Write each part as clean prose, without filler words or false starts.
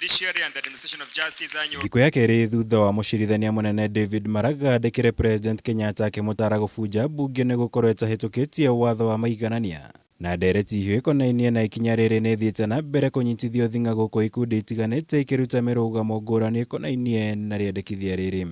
Judiciary and the Administration of Justice annual. Thikũ ya kerĩ thutha wa mũcirithania mũnene David Maraga andĩkĩre President Kenyatta akĩmũtara gũbunja mbunge nĩ gũkorwo ĩtahĩtũkĩtie watho wa maiganania na ndereti hiũ ĩkonainie na ikinya rĩrĩ nĩ ĩthiĩte na mbere kũnyitithio thing'a gũkũ ikundi itiganĩte ikĩruta mĩrũgamo ngũrani ĩkonainie na rĩendekithia rĩrĩ.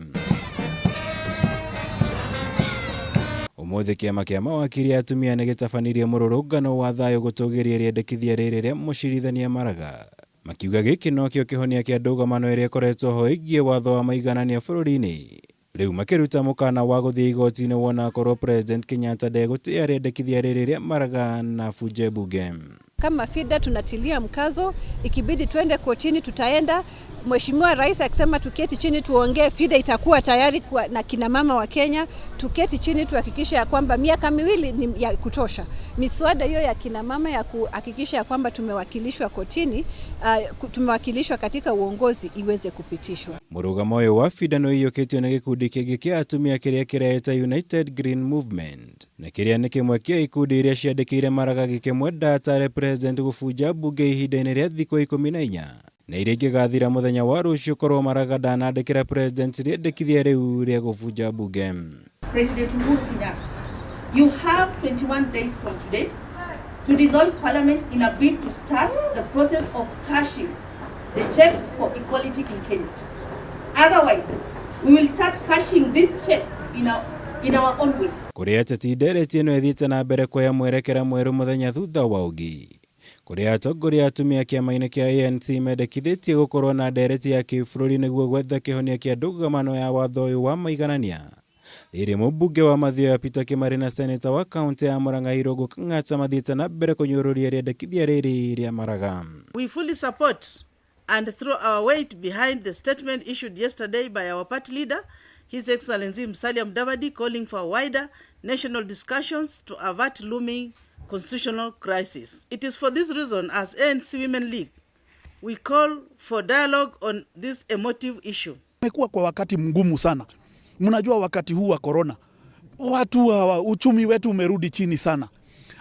Ũmũthĩ kĩama kĩa mawakiri a atumia nĩ gĩtabanirie mũrũrũngano wa thayũ gũtũgĩria rĩendekithia rĩrĩ rĩa mũcirithania Maraga, makiuga gĩkĩ nokĩo kĩhonia kĩa ndũgamano ĩrĩa ĩkoretwo ho ĩgiĩ watho wa maiganania bũrũri-inĩ. Rĩu makĩruta mũkana wa gũthiĩ igoti-inĩ wona akorwo President Kenyatta ndegũtĩa rĩendekithia rĩrĩ rĩa Maraga na bunje bunge. Kama FIDA tunatilia mkazo, ikibidi twende kotini tutaenda. Mheshimiwa Rais akisema tuketi chini tuongee, FIDA itakuwa tayari kwa, na kina mama wa Kenya tuketi chini tuhakikishe ya kwamba miaka miwili ni ya kutosha. Miswada hiyo ya kina mama ya kuhakikisha ya kwamba tumewakilishwa kotini, tumewakilishwa katika uongozi iweze kupitishwa. Mũrũgamo ũyũ wa FIDA nĩ ũiyũkĩtio nĩ gĩkundi kĩngĩ kĩa atumia kĩrĩa kĩreeta United Green Movement na kĩrĩa nĩ kĩmwe kĩa ikundi iria ciandĩkĩire Maraga gĩkĩmwenda atare President gũbunja mbunge ihinda-inĩ rĩa thikũ 14 na iria ingĩgathira mũthenya wa rũciũ korwo Maraga ndanandĩkĩra President rĩendekithia rĩu rĩa gũbunja mbunge. President Uhuru Kenyatta, you have 21 days from today to dissolve parliament in a bid to start the process of cashing the check for equality in Kenya. Otherwise, we will start cashing this check in our own way. Kũrĩa ateti ndereti ĩno ĩthiĩte na mbere kuoya mwerekera mwerũ mũthenya thutha wa ũngĩ, kũrĩa atongoria atumia kĩama-inĩ kĩa ANC mendekithĩtie gũkorwo na ndereti ya kĩbũrũri nĩguo gwetha kĩhonia kĩa ndũgamano ya watho ũyũ wa maiganania. Rĩrĩ mũmbunge wa Mathioya Peter Kimari na seneta wa kaunti ya Murang'a Irũngũ Kang'ata mathiĩte na mbere kũnyũrũria rĩendekithia rĩrĩ rĩa Maraga. We fully support and throw our weight behind the statement issued yesterday by our party leader, His Excellency Musalia Mudavadi, calling for wider national discussions to avert looming constitutional crisis. It is for this reason, as ANC Women League, we call for dialogue on this emotive issue. Imekuwa kwa wakati mgumu sana. Mnajua wakati huu wa corona, watu hawa, uchumi wetu umerudi chini sana.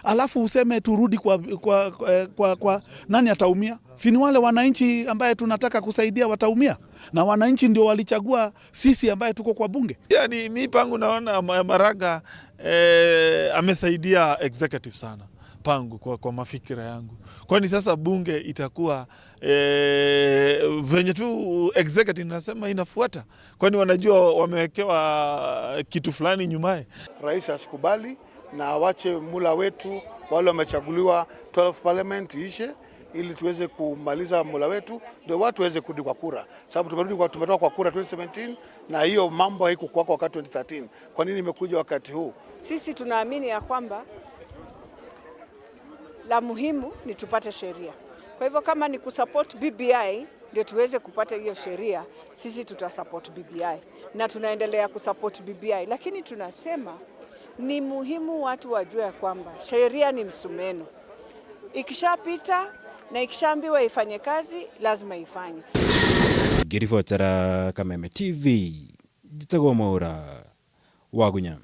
Alafu useme turudi kwa nani ataumia? Si ni wale wananchi ambaye tunataka kusaidia wataumia? Na wananchi ndio walichagua sisi ambaye tuko kwa bunge. Yani mi pangu naona Maraga amesaidia executive sana pangu kwa mafikira yangu. Kwani sasa bunge itakuwa venye tu executive nasema inafuata. Kwani wanajua wamewekewa kitu fulani nyumaye. Rais asikubali na awache mula wetu wale wamechaguliwa 12 parliament ishe ili tuweze kumaliza mula wetu ndio watu waweze kurudi kwa kura, sababu tumetoka kwa kura 2017 na hiyo mambo haikukuwa kwa wakati 2013. Kwa nini imekuja wakati huu? Sisi tunaamini ya kwamba la muhimu ni tupate sheria. Kwa hivyo kama ni kusupport BBI ndio tuweze kupata hiyo sheria, sisi tutasupport BBI na tunaendelea kusupport BBI, lakini tunasema ni muhimu watu wajue ya kwamba sheria ni msumeno. Ikishapita na ikishaambiwa ifanye kazi, lazima ifanye. Ngĩribotera Kameme TV, njĩtagwo Mwaũra Wagunya.